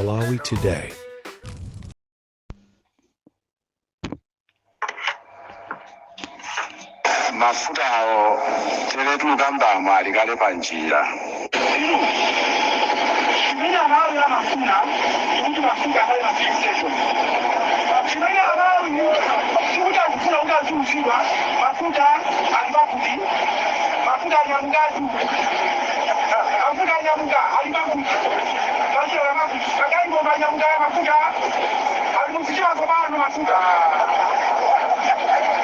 Malawi Today. Mafuta awo tere tikukambamo ali kale pa njira. Chimene Amalawi amafuna ndikuti mafuta akhale pa filling station. Chimene Amalawi sikuti akufuna kuti aziuzidwa mafuta ali pakuti, mafuta anyamukatu, mafuta anyamuka ali pakuti, machera pakuti, magalimoto anyamuka, mafuta ali muzichira tsopano, mafuta,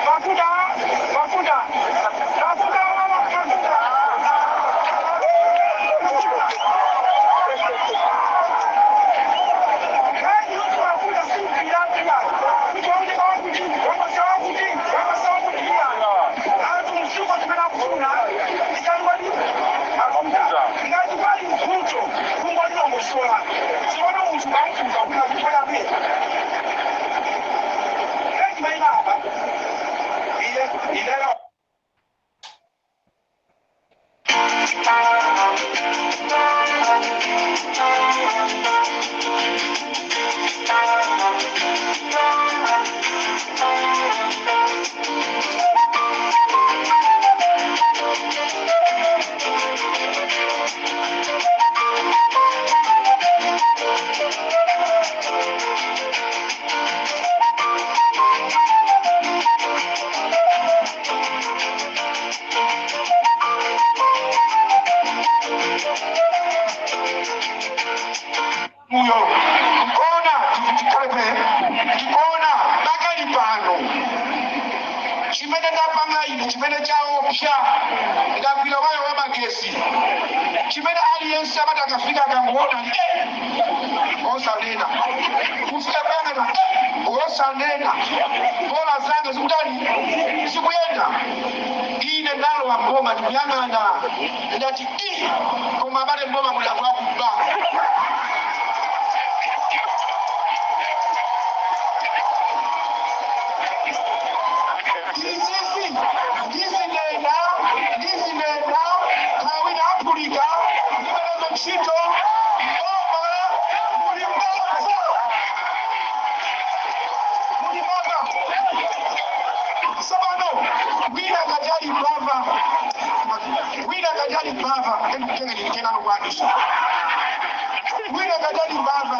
mafuta, mafuta, mafuta, mafuta. Uyo nkona tikalepe tikuona pakali pano chimene ndapanga ine, chimene chaopsa, ndagwira wayo wa magesi, chimene aliyense amati akafika akangoona osanena, kufika kuyang'ana osanena, bola zanga zikutani, zikuyenda. Ine ndalowa mboma ndikuyang'ana, ndati, "Ii, koma abale, mboma muli anthu akuba." Izizi ndizinena, ndizinena kawina aphulika ndimenezo ntchito. Mboma muli mbava, muli mbava. Tsopano wina ngati ali mbava, wina ngati ali mbava, tengeni kwaniso. Wina ngati ali mbava,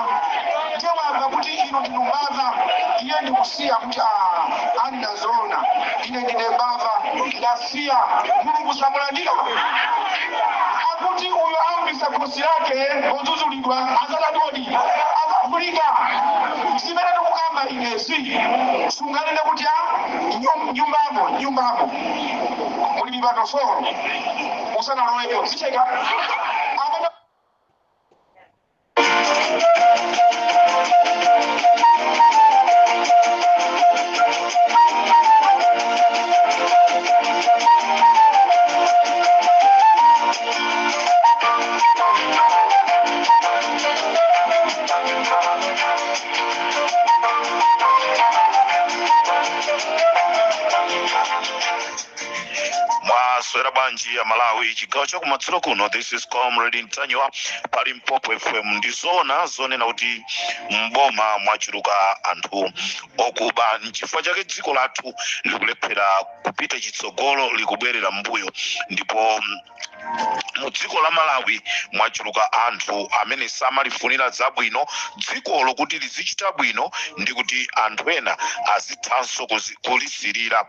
ndiye wamva kuti inu ndinu mbava, iye ndikusiya kuti, "Ah, andazona ine ndine mbava, ndasiya." Mulungu samulandira. Akuti uyo aumbisa khosi lake podzudzulidwa azatadodi azafulika. Zimene ndikukamba inezi, sunganene kuti a nyumbamo, nyumbamo muli mipando four, usanalowepo zicheka amene. Mwaswera bwanji ya Malawi, chigawo chakumadzulo kuno? This is Comrade Ntanyiwa pa Limpopo FM. Ndizoona zonena kuti mboma mwachuluka anthu okuba, nchifukwa chake dziko lathu likulephera kupita chitsogolo, likubwerera mbuyo. Ndipo mu dziko la Malawi mwachuluka anthu amene samalifunira zabwino dzikolo kuti lizichita bwino, ndi kuti anthu ena azithanso kulisirira.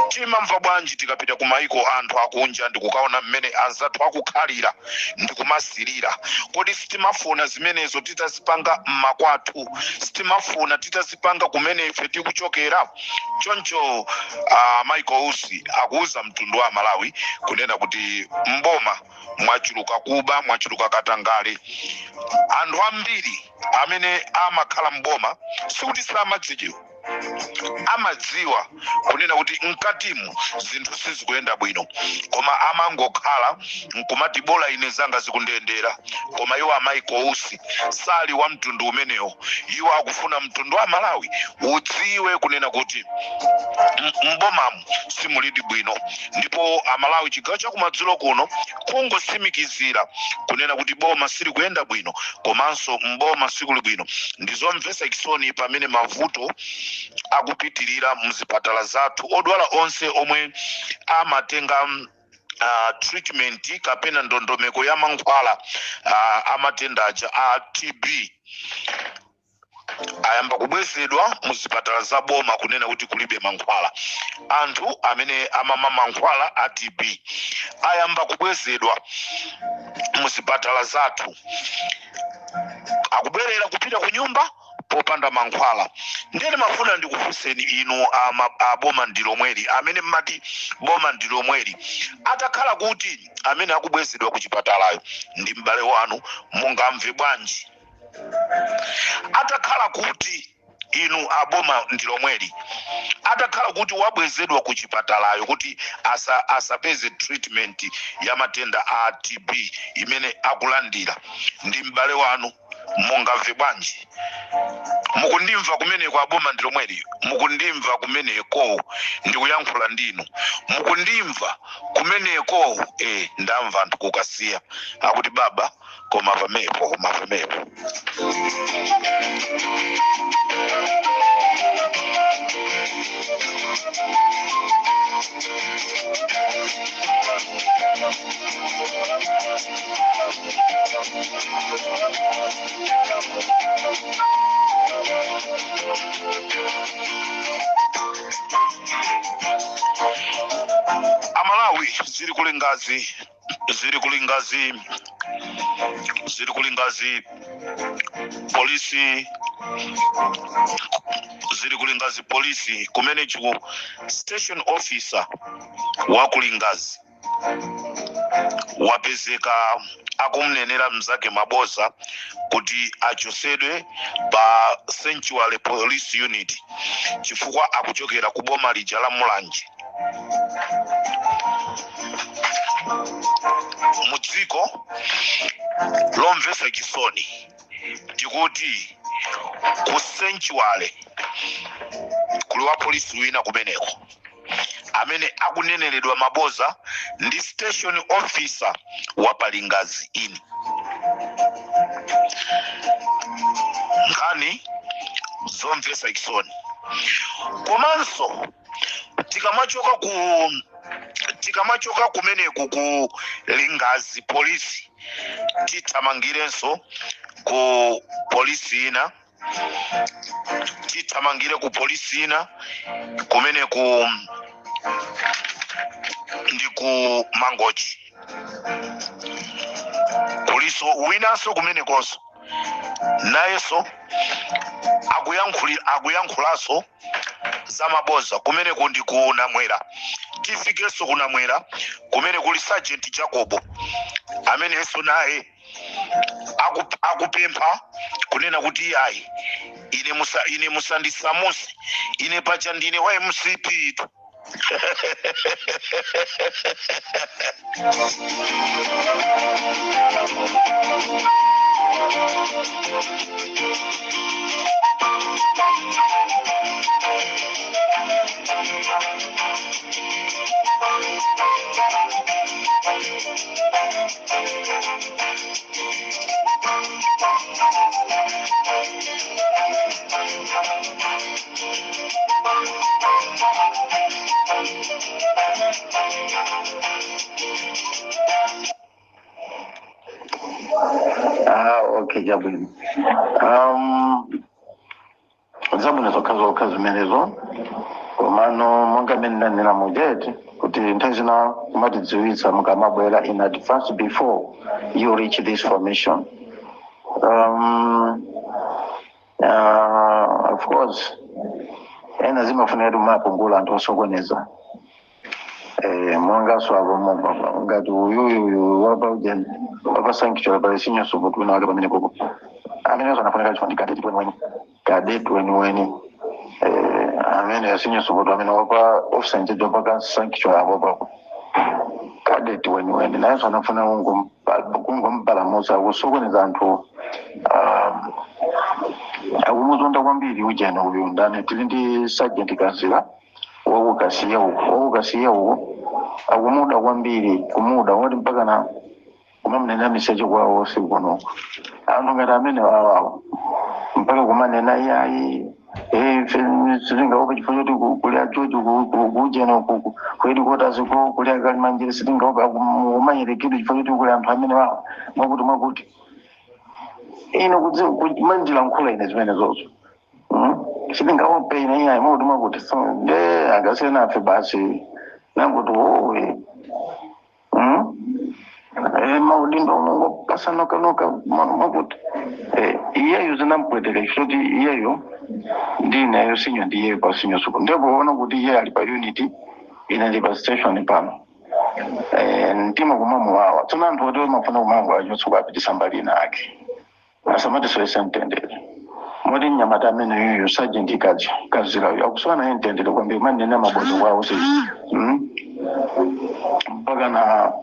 Timamva bwanji tikapita ku maiko anthu akunja ndikukaona mmene anzathu akukhalira ndikumasirira? Kodi sitimafuna zimenezo titazipanga mmakwathu? Sitimafuna titazipanga kumene ife tikuchokera? Choncho Michael Usi akuuza mtundu wa Malawi kunena kuti mboma mwachuluka kuba, mwachuluka katangale. Anthu ambiri amene amakhala mboma sikuti samadzidziwa. Amadziwa kunena kuti mkatimu zinthu sizikuyenda bwino, koma amangokhala nkumati, "Bola ine zanga zikundiyendera." Koma iwo a Michael Usi sali wa mtundu umenewo. Iwo akufuna mtundu wa Malawi udziwe kunena kuti mbomamu simulidi bwino. Ndipo Amalawi, chigawo chakumadzulo kuno, kungotsimikizira kunena kuti boma silikuyenda bwino, komanso mboma sikuli bwino. Ndizomvetsa chisoni pamene mavuto akupitirira mzipatala zathu. Odwala onse omwe amatenga treatment kapena ndondomeko ya mankhwala amatenda aja a TB ayamba kubwezedwa muzipatala za boma kunena kuti kulibe mankhwala. Anthu amene amamwa mankhwala a TB ayamba kubwezedwa muzipatala zathu, akubwerera kupita ku nyumba popanda mankhwala. Ndiye ndimafuna ndikufunseni inu a boma ndi lomweli, amene mmati boma ndi lomweli, atakhala kuti amene akubwezedwa ku chipatalayo ndi m'bale wanu, mungamve bwanji? Atakhala kuti inu aboma ndi lomweli, atakhala kuti wabwezedwa ku chipatalayo kuti asapeze treatment ya matenda a TB imene akulandira ndi m'bale wanu, mungamve bwanji? Mukundimva kumeneko, aboma ndi lomweli? Mukundimva kumeneko? Ndikuyankhula ndinu, mukundimva kumeneko? Ndamva anthu kukasiya akuti, "Baba, koma pamepo, koma pamepo." Amalawi, zili kulingazi, zili kulingazi, zili kulingazi polisi, zili kulingazi polisi kumene chiku station officer wa kulingazi wapezeka akumnenera mzake maboza kuti achosedwe pa Sanctuary Police Unit chifukwa akuchokera ku boma lija la Mulanje. Mudziko lomvetsa chisoni, tikuti ku Sanctuary kuli wa polisi wina kumeneko amene akuneneredwa maboza ndi station officer wa palingazi. Ini nkhani zomvetsa chisoni. Komanso tikamachoka kumeneku ku Lingazi polisi, tithamangirenso ku polisi ina, tithamangire ku polisi ina kumeneku ndi ku Mangochi. Kuliso winanso kumenekonso, nayenso akuyankhulanso za maboza. Kumeneku ndi ku Namwera. Tifikenso ku Namwera kumene kuli Sergeant Jacobo amenenso naye akupempha kunena kuti, "Ayi, ine musandisamuse, ine paja ndine wa MCP tu." Ah, okay, chabwino. Zabwino zokha zokha zimenezo, komano monga mmene ndanena mujeti kuti nthawi zina kumatidziwitsa mukamabwera in advance before you reach this formation. Of course, ena zimafunira kuti mumapungula anthu osokoneza, monga swabo ngati uyuyuyu wapa wapa Sanctuary pali senior support wina wake pamene popo amenenso anafunika chifo ndi cadet weniweni, cadet weniweni. Amene a senior super amene wapa officer in charge wapaka sanctuary apo papo cadet weniweni nayenso anafuna kungompalamusa kusokoneza anthu. Akumuzonda kwambiri ujeni uyu ndani, tili ndi Sergeant Kazira wakukasiya uku, wakukasiya uku akumuda kwambiri, kumuda woti mpaka na kumamnena miseche kwawo usiku kuno. Anthu ngati amene wawawo mpaka kumanena iyayi, sitingaope chifukwa choti kuli ajoji kujeno ku headquarters ko kuli akalimanjere, sitingaope kumanyerekedwe chifukwa choti kuli anthu amene wawo mwakuti mwakuti. Ine kumanjilankhula ine zimene zozo. Sitingaope ine iyayi, mwakuti mwakuti. So nde akasiyana afe basi nanguti owe. Maudindo mungopasanoka mwakuti. Iyeyo zinampweteka chifukwa choti iyeyo ndi ineyo senior ndi iyeyo pa senior super, ndipo ona kuti iye ali pa unit, ine ndi pa station pano. Mtima kumamuwawa. Tsono anthu oti mafuna kumango achotsa kuapitisa mbali ina ake asamatisoyesa mtendere, moti mnyamata amene yuyu Sergeant Kaji Kazirayo akusowa naye mtendere kwambiri, manene mabodza kwawo si Mpaka na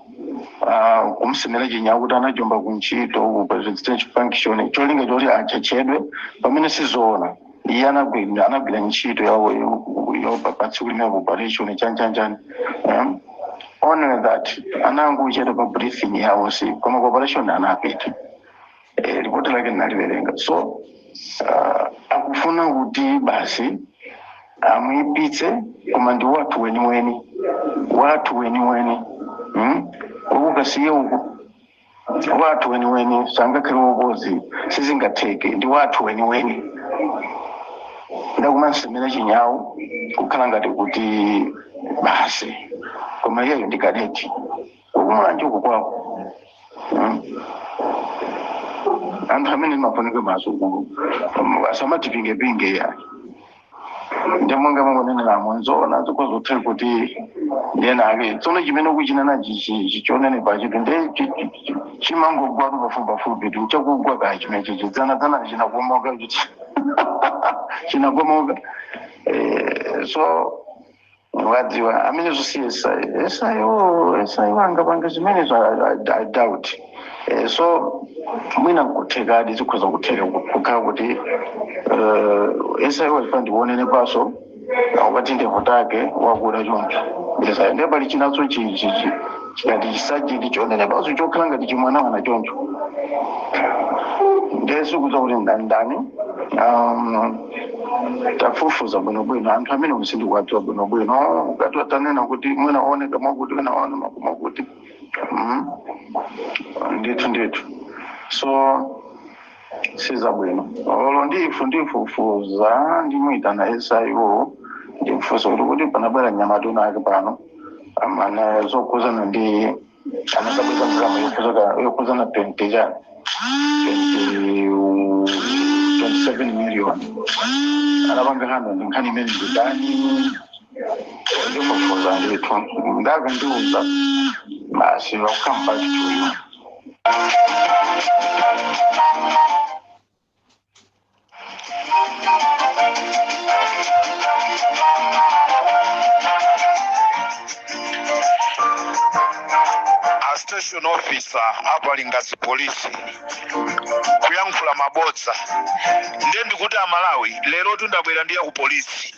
kumsemera chinyawo kuti anajomba kuntchito ku presidential function, cholinga choti achechedwe, pamene sizoona. Iye anagwira ntchito yawo yo pa tsiku limene operation chanchanchani. Only that anangochedwa pa briefing yawo si, koma operation anapita. Ripoti lake ndinaliwerenga. So akufuna kuti basi amuyipitse, koma ndi wathu weniweni, wathu weniweni, Ukukasiye uku wathu weniweni, sangakhale wopozi, sizingatheke, ndi wathu weniweni. Ndakumansemera chinyawu kukhala ngati kuti basi, koma iyeyo ndi cadet ukumulanje uku kwawo. Anthu amene mafunika maso asamatipingepinge ya ndimonga makonenera nzoona zikozotheka kuti ndiyena ake. Tsono chimene ukuchina nachi chionenepa chitu nde chimangogwatu pafupi pafupi tu chakugwa kaya chimenechi chidzanadzana chinakomoka, chinakomoka. So wadziwa amene zosiye esayo esayo angapanga zimenezo, I doubt. So mwina nkuthekadi, zikhoza kutheka kukhala kuti esayo wachifa ndionene paso wakati ndevu take wakuda choncho esayo, ndiye pali chinatso chikati chisajiti chionene paso chokhala ngati chimwanamwana choncho, ndiye sikuza kuti ndani. Tafufuza bwinobwino anthu amene musindikuwadziwa bwinobwino, ukati watanena kuti mwina aoneka mwakuti, wina aone mwakuti. Ndithu ndithu, so sizabwino. Olo ndifu ndifufuza, ndimuyitana SIO, ndimfunsa kuti panabwera mnyamata ake pano amene zokuzana ndi anasabweza ndalama yokuzana 20 chani 20 27 million anapanga hano, ndi nkhani imene ndidani. Ndifufuza ndithu, ndakandiuza basi, I'll come back to you. A station officer apalingazi polisi kuyankhula mabodza. Ndiye ndikuti Amalawi, lero tundabwera ndiye ku polisi,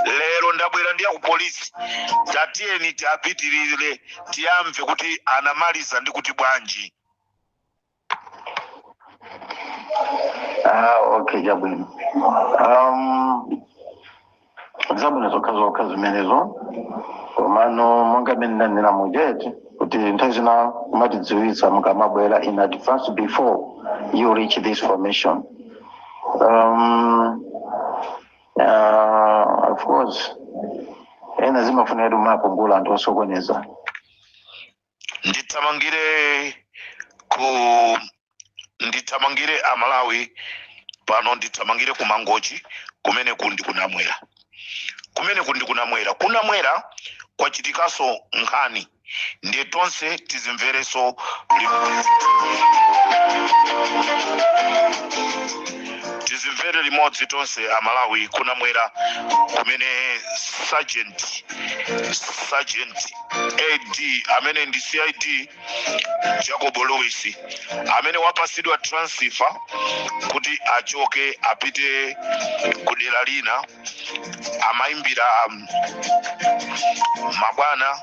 lero ndabwera ndiye ku polisi. Tatiyeni tiapitirire, tiyamve kuti anamaliza ndi kuti bwanji. Ah, okay, chabwino. Zabwino zokha zokha zimenezo, komano monga mmene ndanena mujeti kuti nthawi zina kumatidziwitsa mukamabwera in advance before you reach this formation. Of course ena zimafunira kuti mapungula anthu osokoneza. Ndithamangire ku ndithamangire Amalawi pano, ndithamangire ku Mangochi kumene kundi kunamwera, kumene kundi kunamwera, kunamwera kwachitikanso nkhani, ndiye tonse tizimverenso limodzi, tizimvere limodzi. Limodzi tonse Amalawi kunamwera kumene Sergeant AD amene ndi CID Jacob Lewis amene wapasidwa transfer kuti achoke apite kudera lina, amayimbira mabwana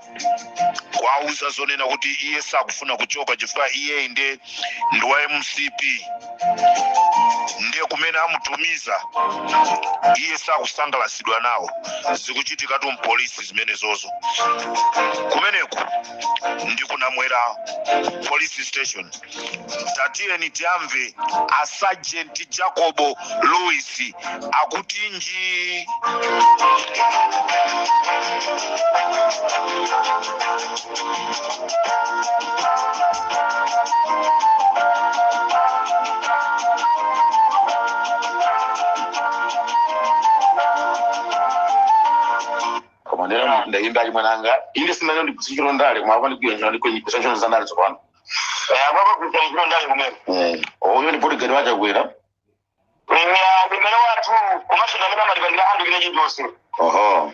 kuwauza zonena kuti iye sakufuna kuchoka chifukwa iye inde ndi wa MCP, ndiye kumene amutumiza iye sakusangalasidwa nawo. Zikuchitikatu mpolisi zimenezozo. Kumeneku ndi kunamwera police station. Tatiyeni tiamve a Sergeant Jacobo Lewis akutinji. Koma ndera ndayimba ali mwananga inde sinano ndikusikiro ndale koma apa ndikuyenjera ndikusanchona za ndale tsopano. Apapo kusanchona ndale kumene. Oyo ndi bodyguard wachakwera. Ndimene wathu komanso ndamene amatipangira anthu kile chilichonse. Oho,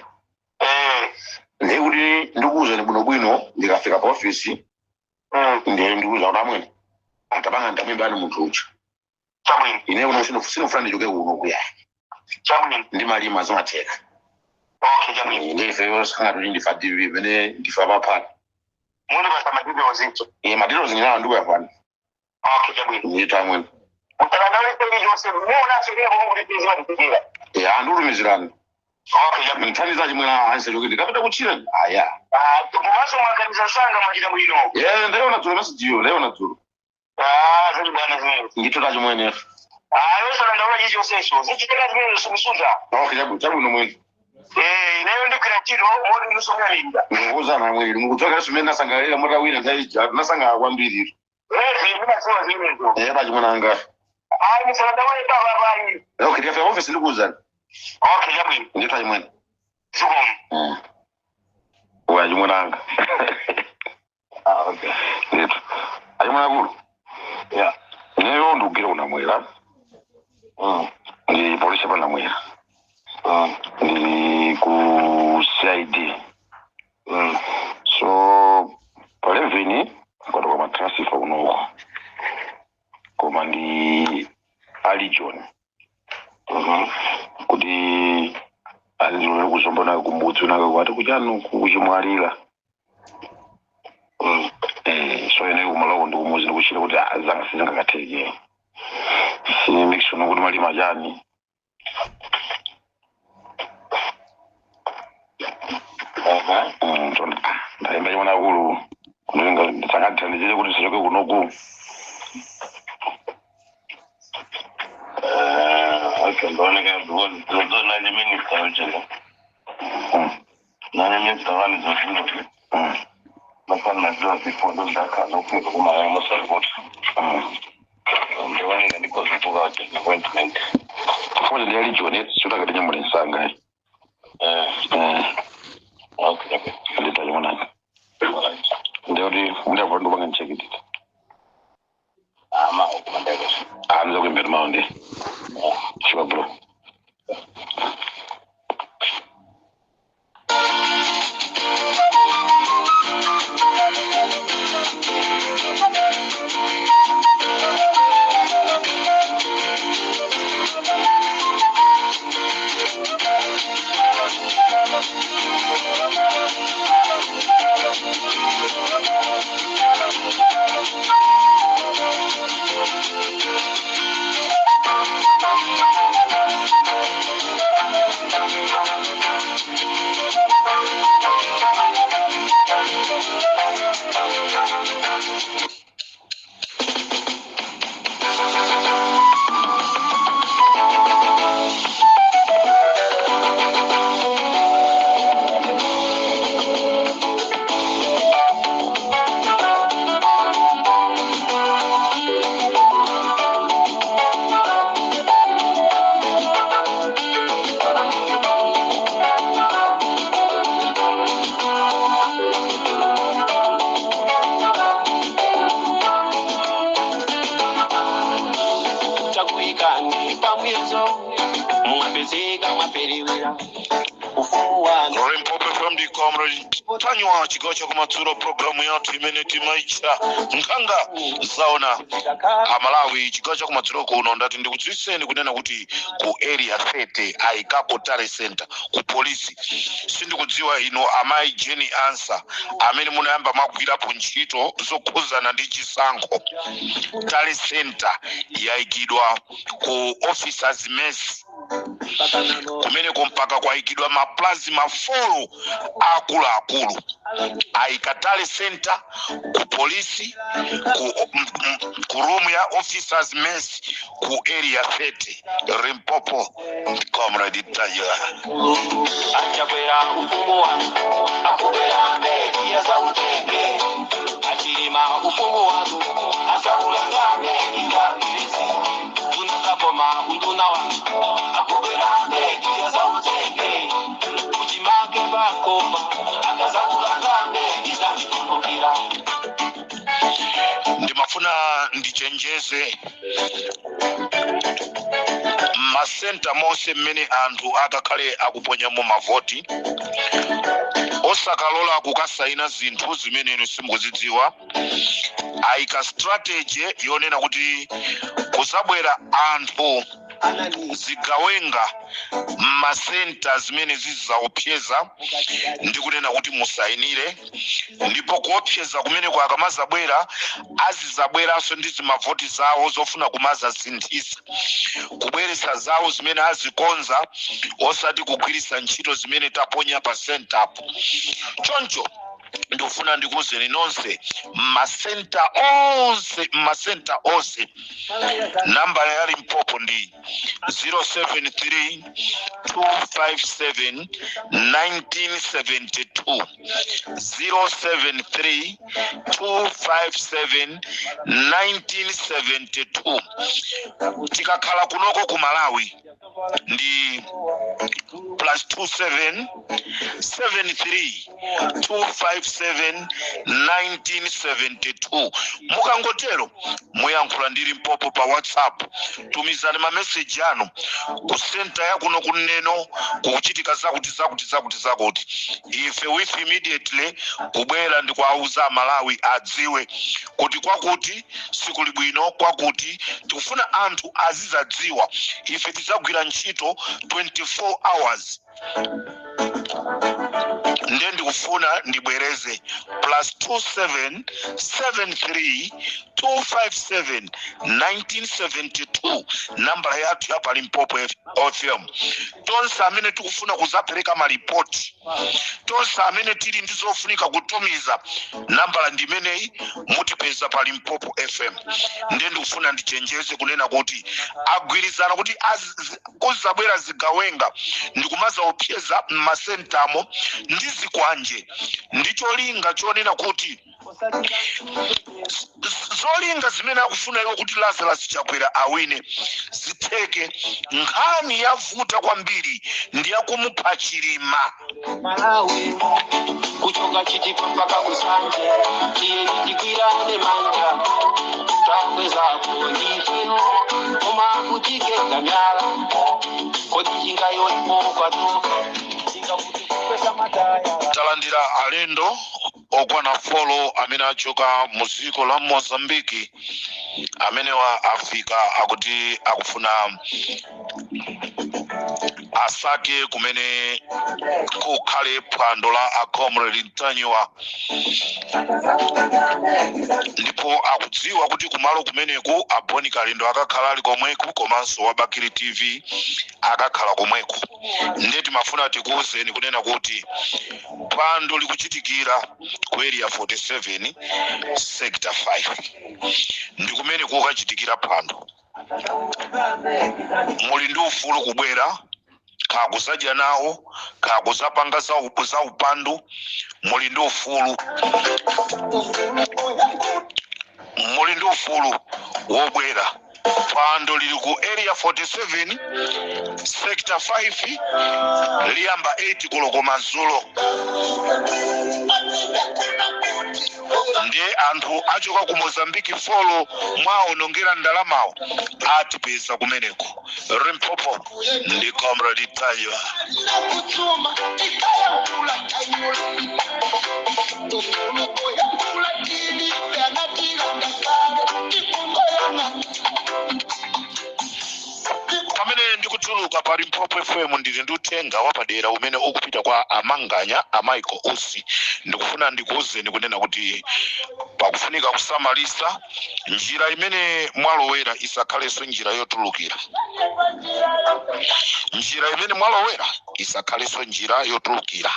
ndiye kuti ndikuwuzani bwinobwino ndikafika pa ofisi, ndiye ndikuwuza kuti amwene atapanga ndamwimba ani munthu uja. Chabwino. Ine kuno sinofuna ndichoke kuno kuya. Chabwino. Ndimalima zimatheka. Okay, chabwino. Ndiye ifeyo sangati ndifa DV pene ndifa paphana. Mundi pasa madetails. Iye madetails ndinawo ndikuyapana. Okay, chabwino. Ndithu amwene. Mutalandaulise chilichonse muonanso kile komwe kuti tizimatikira. Andiutumizirani. Okay, chabwino. Nthani zachimwena ansechoke ndikapita kutchira aya. Komanso mwaganiza sanga, mwachita bwino. Ye, ndaona dzulo message, ndaona dzulo. Zili bwana zimene. Ndithu tachimwene. Yonse landaula chilichonsecho zichitika zimene simusuta. Okay, chabwino, chabwino mwene. Ineyo ndigwira ntchito moti ndisomyalira. Ndikukuwuzana amwene, mukudzoka simene nasangalira mutawina nthawi ija, nasangala kwambiri. Ezi ndinadziwa zimenezo. Ye, pachimwene anga. Ayi, musalandaule papapayi. Okay, ndikafika office ndikuwuzani. Okay, chabwino. Ndithu achimwene. Zikomo. Uya achimwene anga. Ah, okay. Ndithu achimwene akulu. Yeah. Ineyo ndikugwira kunamwera. Ndi polisi panamwera. Ndili ku CID. So pa 11 kwatoka matransfer kunoko koma ndi ali John kuti azilole kuzomba nake kumudzi nake kwati kuchanu kuchimwalira. So ine kumaloko ndikumuzi ndikuchira kuti zanga sizingakatheke si mixon kuti malima chani. So ndayimba chimwana akulu sangathandizire kuti ndisachoke kunoku. Okay, ndoneka because nanye minister ujele. Nanye minister wani zozino. Nafana naziwa zifundo ndakhala ukufika kuma mosaripoti. Ndoneka ndiko zipuka ujele appointment. Chifukwa ndi ali John sutakatenye muli nsanga. Okay. Ndita chimwananga ndikuti ndiyapota ndikupanga nchekitita. Ama ukumandeka. Ndizakuimbira mawu ndi. Sure, bro. Takuyikani pamwezo. Mwapezeka mwapelewera ufumu wanu. Limpopo FM ndi Comrade Ntanyiwa, chigawo chakumadzulo, programu yathu imene timaitcha Nkhanga Zaona. Amalawi, chigawo chakumadzulo kuno ndati ndikudziwitseni kunena kuti ku Area 30 ayikako tally center ku polisi. Sindikudziwa inu amayi Jenny Ansah amene munayamba mwagwirapo ntchito zokhuzana ndi chisankho, tally center yayikidwa ku officers mess kumeneko, mpaka kwayikidwa ma plasma 4 akuluakulu. Ayika tally center ku polisi, ku room ya officers mess ku Area 30. Limpopo, Comrade Ntanyiwa. Achakwera, ufumu wanu akubera mbeki ya zautenge. Achilima, ufumu wanu asaulanga mbeki ngabirisi nduna zakoma. Unduna wanu akubera mbeki ya zautenge kuchimake bakoma akazaulanga mbeki zamitumbukira. Ndimafuna ndichenjeze masenta monse mmene anthu akakhale akuponyamo mavoti, osakalola kukasaina zinthu zimene inu simukuzidziwa. Ayika strategy yonena kuti kuzabwera anthu zigawenga mmasenta zimene zizizaopseza ndi kunena kuti musayinire, ndipo kuopseza kumeneko akamazabwera azizabweranso ndi zimavoti zawo zofuna kumazasinthisa, kubweretsa zawo zimene azikonza, osati kugwiritsa ntchito zimene taponya pa sentapo. Choncho ndikufuna ndikuwuzeni nonse masenta onse, masenta onse, namba ya Limpopo ndi 073 257 1972, 073 257 1972. Tikakhala kunoko ku Malawi ndi +27 73 257 1972. Mukangotero muyankhula ndi Limpopo pa WhatsApp. Tumizani mameseji anu ku senta ya kuno kuneno kukuchitika zakuti, zakuti, zakuti, zakuti. Ife with immediately kubwera ndi kuauza Amalawi adziwe kuti kwakuti sikuli bwino, kwakuti tikufuna anthu azizadziwa. Ife tidzagwira ntchito 24 hours. Ndiye ndikufuna ndibwereze: +27 73 257 1972, nambala yathu ya pa Limpopo FM. Tonse amene tikufuna kuzapereka malipoti, tonse amene tili ndi zofunika kutumiza, nambala ndimeneyi, mutipeza pa Limpopo FM. Ndiye ndikufuna ndichenjeze kunena kuti agwirizana kuti kuzabwera zigawenga ndikumazaopseza mmasentamo ndi zikwanje, ndi cholinga chonena kuti zolinga zimene akufuna iwo kuti Lazarus Chakwera awine zitheke. Nkhani yavuta kwambiri ndi yakumupha Chilima. Malawi, kuchoka Chitipa mpaka kusanje, tiyeni tigwirane manja. Takwezako ndifeno koma kutikeka myala kodi chingayoipokwatoka chingakuti kukwesa mataya. Talandira alendo okwana 4 amene achoka mu dziko la Mozambiki. Amenewa afika akuti akufuna asake kumene kukhale phwando la a Comrade Ntanyiwa, ndipo akudziwa kuti kumalo kumeneku aboni Kalindo akakhala ali komweku, komanso wa Bakili TV akakhala komweku. Ndiye timafuna tikuwuzeni kunena kuti phwando likuchitikira ku Area 47 Sector 5, ndi kumene kukachitikira phwando. Muli ndi ufulu kubwera, kakuzadya nawo, kakuzapanga za upandu. Muli ndi ufulu, muli ndi ufulu wobwera. Phwando lili ku Area 47 Sector 5, liyamba 8 koloko madzulo. Ndiye anthu achoka ku Mozambiki 4 mwaonongera ndalamawo atipeza kumeneko. Limpopo ndi Comrade Ntanyiwa. Kutsuma tikayankula tanyula ufulukoyankula tilipeanatilangakale tikungoyana. Pamene ndikutuluka pa Limpopo FM, ndili ndi uthenga wapadera umene ukupita kwa amanganya a Michael Usi. Ndikufuna ndikuwuzeni kunena kuti pakufunika kusamalisa njira imene mwalowera, isakhalenso njira yotulukira. Njira imene mwalowera isakhalenso njira yotulukira.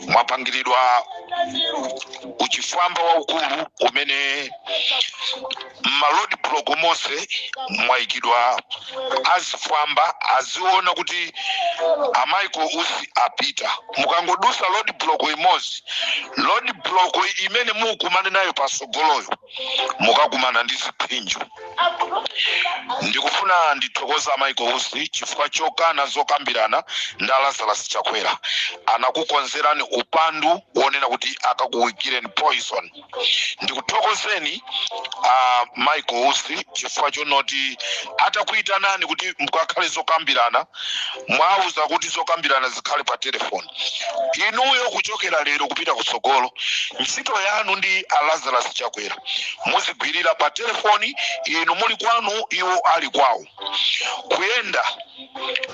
Mwapangiridwa uchifwamba waukulu umene m'ma road block monse mwayikidwa azifwamba, aziona kuti a Michael Usi apita. Mukangodusa road block imodzi, road block imene mukumane nayo pasogoloyo, mukakumana ndi ziphinjo. Ndikufuna ndithokoza Michael Usi chifukwa chokana zokambirana ndi Lazarus Chakwera. Anakukonzerani upandu wonena kuti akakuwikireni poison. Ndikuthokozeni Michael Usi chifukwa chonoti atakuyitanani kuti mukakhale zokambirana, mwauza kuti zokambirana zikhale pa telefoni. Inuyo kuchokera lero kupita kutsogolo, ntchito yanu ndi a Lazarus Chakwera muzigwirira pa telefoni, inu muli kwanu, iwo ali kwawo. Kuyenda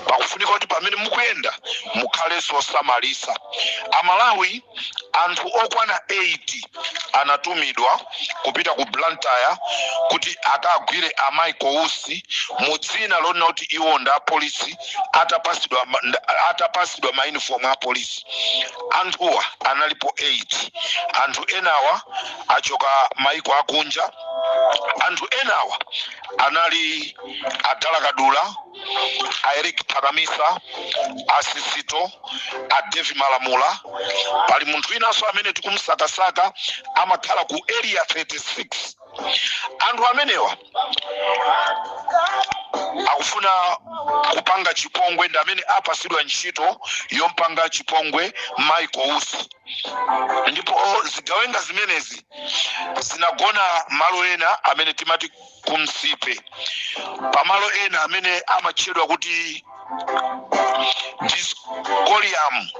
pakufunika kuti pamene mukuyenda mukhalenso osamalisa. Amalawi, anthu okwana 8 anatumidwa kupita ku Blantyre kuti akagwire a Michael Usi mu dzina lonena kuti iwo ndi apolisi, atapasidwa ma uniform a polisi. Anthuwa analipo 8. Anthu enawa achoka maiko akunja. Anthu enawa anali Adala Kadula, a Eric Phakamisa, a Sisito, a Devi Malamula. Pali munthu winanso amene tikumusakasaka, amakhala ku Area 36. Anthu amenewa akufuna kupanga chipongwe, ndi amene apasidwa ntchito yompanga chipongwe Michael Usi. Ndipo zigawenga zimenezi zinagona malo ena amene timati kumsipe, pamalo ena amene amatchedwa kuti Discorium,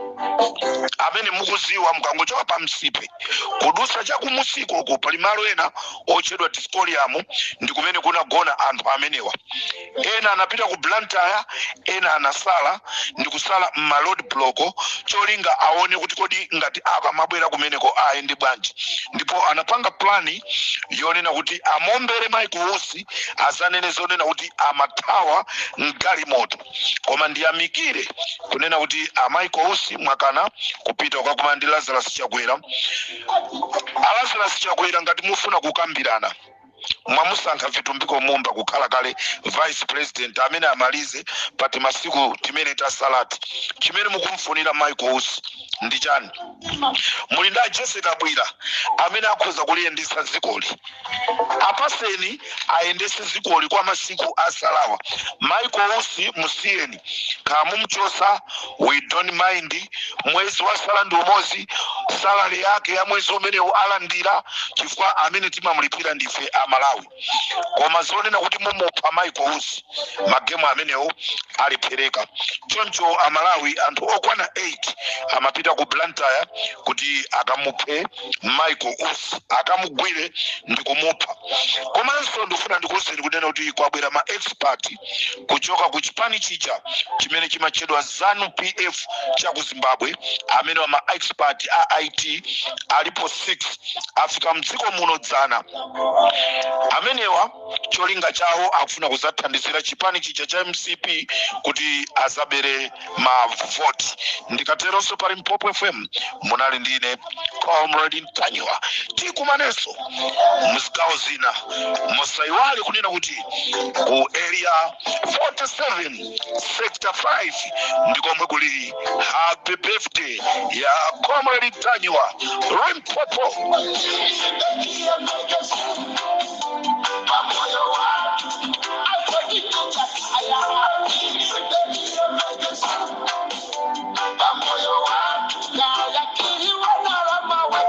amene mukuziwa mukangochoka pa msipe kudusa chakumusiko uko, pali malo ena otchedwa Discorium, ndi kumene kunagona anthu amenewa. Ena anapita ku Blantyre, ena anasala ndi kusala m'ma road block, cholinga aone kuti kodi ngati akamabwera kumeneko ayende bwanji. Ndipo anapanga plan yonena kuti amombere Michael Usi, azanene zonena kuti amathawa mgalimoto. Koma ndiyamikire kunena kuti a Michael Usi mwakana kupita kukakumana ndi Lazarus Chakwera. A Lazarus Chakwera, ngati mufuna kukambirana, mwamusankha Vitumbiko Mumba kukhala kale vice president amene amalize pati masiku timene tasalati. Chimene mukumfunira Michael Usi ndi chani? Muli ndi a Jessica Bwira amene akhoza kuliyendesa dzikoli. Apaseni ayendese dzikoli kwa masiku asalawa. Michael Usi musiyeni, kamumchosa, we don't mind. Mwezi wasala ndi umodzi, salary yake ya mwezi umenewu alandira, chifukwa amene timamulipira ndife Amalawi. Koma zonena kuti mumupha Michael Usi, ma game amenewo alipereka. Choncho Amalawi, anthu okwana 8 amapita ku Blantyre kuti akamuphe Michael Usi, akamugwire ndi kumupha. Komanso ndikufuna ndikuwuzeni kunena kuti kwabwera ma expert kuchoka ku chipani chija chimene chimatchedwa ZANU PF cha ku Zimbabwe, amene ma expert a IT alipo 6, afika mdziko muno dzana. Amenewa cholinga chawo akufuna kuzathandizira chipani chija cha MCP kuti azabere mavoti. Ndikateronso, pa Limpopo FM munali ndine Comrade Ntanyiwa. Tikumanenso mzigawo zina. Musayiwale kunena kuti ku Area 47 Sector 5 ndikomwe kuli happy birthday ya Comrade Ntanyiwa, Limpopo. Pamoyo watu pamoyo watu kayakiliwa na ramawe.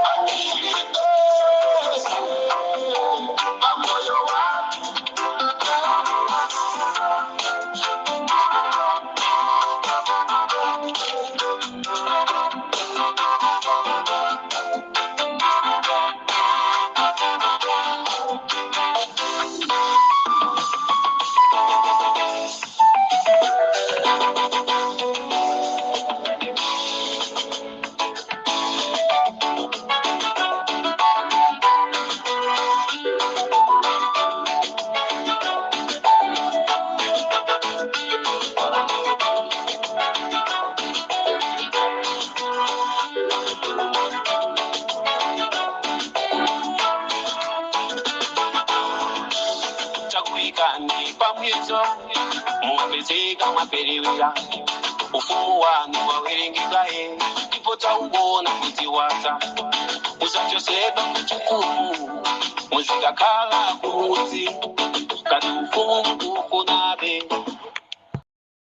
Muyezo mumapezeka mwaperewera, ufumu wanu wawerengekaye, ndipo tauona kuti watha. Musachosedwa kuchikumu, muzikakhala kumudzi, kati ufumu mukufunabe.